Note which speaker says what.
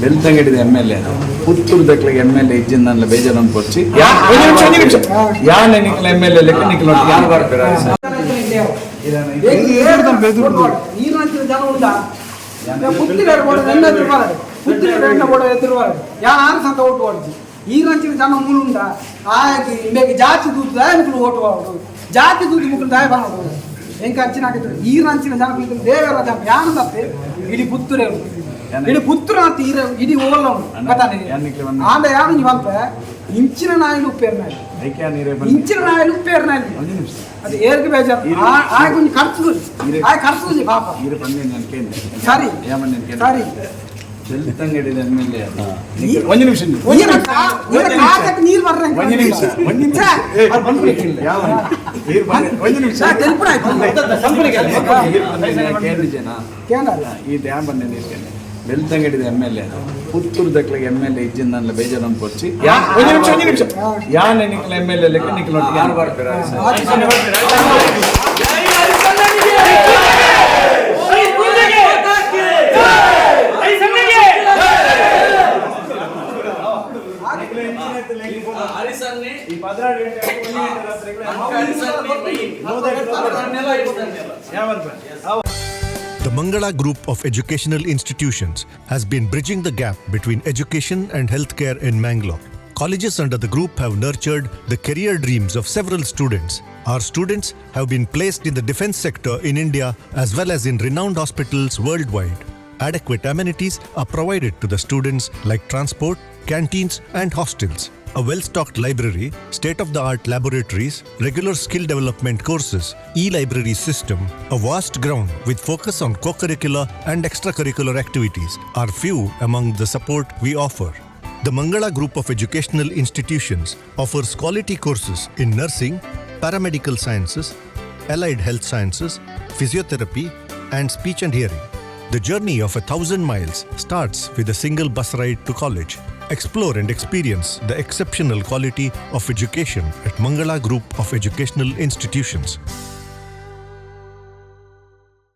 Speaker 1: ಬೆಳ್ತಂಗಡಿದ M L ಎ Puttur ದಕ್ಲೆಗ್ M L ಎ ಇಜ್ಜಿಂದನ್ಲ ಬೇಜಾರು ಪೊರ್ಚಿ. ಒಂಜಿ ನಿಮಿಷ, ಒಂಜಿ ನಿಮಿಷ. ಯಾನ್ ನಿಕ್ಲ ಎಮ್ ಎಲ್ ಎ ಲೆಕ್ಕ ನಿಕ್ಲ.
Speaker 2: ನೀರು ಹಂಚಿನ ಜನ ಉಂಡ ಪುತ್ತಿರ ಬೋಡ ನನ್ನ ಎದುರು ಬರಡು, ಪುತ್ತಿರ ಎಣ್ಣ ಬೋಡ ಎದುರು ಬರಡು. ಯಾರು ಸಂತ ಓಟು ಹೊಡ್ದು ಈ ರಂಚಿನ ಜನ ಮೂಲುಂಡ. ಆಗಿ ಇಂಬೆಗೆ ಜಾತಿ ದೂತು ದಾಯ ಮುಕ್ಕಳು ಓಟು ಹೊಡು, ಜಾತಿ ದೂತು ಮುಕ್ಕಳು ದಾಯ ಬರೋಡು. ಎಂಕ ಅಂಚಿನ ಹಾಕಿದ್ರು ಈ ರಂಚಿನ ಜನ ಕುಳಿತು ದೇವರ ಜನ ಯಾನು ತಪ್ಪೆ. ಇಡೀ ಪುತ್ತೂರೇ ಉಂಟು, ಇಡೀ ಪುತ್ತೂರು ಅಂತ ಈರ ಇಡೀ ಓಲ ಉಂಟು ಗೊತ್ತಾನೆ. ಆಂಡ ಯಾರು ನೀವು ಅಲ್ಪ ಇಂಚಿನ ನಾಯಿಲು ಉಪ್ಪೇರ್ ನಾಯಿ.
Speaker 1: ಐಕ್ಯ ನೀರೇ.
Speaker 2: ಇಂಚಿನ ನಾಯಿಲು ಉಪ್ಪೇರ್ ನಾಯಿ.
Speaker 1: ಒಂಜಿ ನಿಮಿಷ.
Speaker 2: ಅದು ಏರ್ಗೆ ಬೇಜಾರು ಆ ಕೊಂಚ ಖರ್ಚು ಆ ಖರ್ಚು ಪಾಪ.
Speaker 1: ಈರು ಬಂದೆ ನಾನು ಕೇಂದ್ರ.
Speaker 2: ಸರಿ.
Speaker 1: ಯಾಮನ್ ಕೇಂದ್ರ.
Speaker 2: ಸರಿ.
Speaker 1: ಬೆಳ್ತಂಗಡಿದ ಎಮ್ ಎಲ್ ಎ. ಒಂಜಿ ನಿಮಿಷ.
Speaker 2: ಈರ ಈರ ಕಾಕಕ್ಕೆ ನೀರು ಬರ್ರೆ.
Speaker 1: ಒಂಜಿ ನಿಮಿಷ, ಒಂಜಿ ನಿಮಿಷ. ಯಾವ ನೀರು ಬಂದೆ? ಒಂಜಿ ನಿಮಿಷ.
Speaker 2: ತೆಲ್ಪುಣ ಆಯ್ತು.
Speaker 1: ಕೇಂದ್ರಜನ.
Speaker 2: ಕೇಂದ್ರ.
Speaker 1: ಈ ಡ್ಯಾಮ್ ಬಂದೆ ನೀರು ಕೇಂದ್ರ. ಬೆಳ್ತಂಗಡಿದ ಎಮ್ ಎಲ್ ಎ ಪುತ್ತೂರು ದಕ್ಲೆಗ್ ಎಮ್ ಎಲ್ ಎ ಇಜ್ಜಿಂದನ್ಲ ಬೇಜಾರು ಪೊರ್ಚಿ. ಒಂಜಿ ನಿಮಿಷ, ಒಂಜಿ ನಿಮಿಷ. ಯಾನ್ ನಿಕ್ಲ ಎಮ್ ಎಲ್ ಎ ಲೆಕ್ಕ ನಿಕ್ಲ.
Speaker 3: The Mangala Group of Educational Institutions has been bridging the gap between education and healthcare in Mangalore. Colleges under the group have nurtured the career dreams of several students. Our students have been placed in the defense sector in India as well as in renowned hospitals worldwide. Adequate amenities are provided to the students like transport, canteens, and hostels. A well stocked library, state of the art laboratories, regular skill development courses, e library system, a vast ground with focus on co curricular and extracurricular activities are few among the support we offer. The Mangala Group of Educational Institutions offers quality courses in nursing, paramedical sciences, allied health sciences, physiotherapy, and speech and hearing. The journey of 1,000 miles starts with a single bus ride to college. Explore and experience the exceptional quality of education at Mangala Group of Educational Institutions.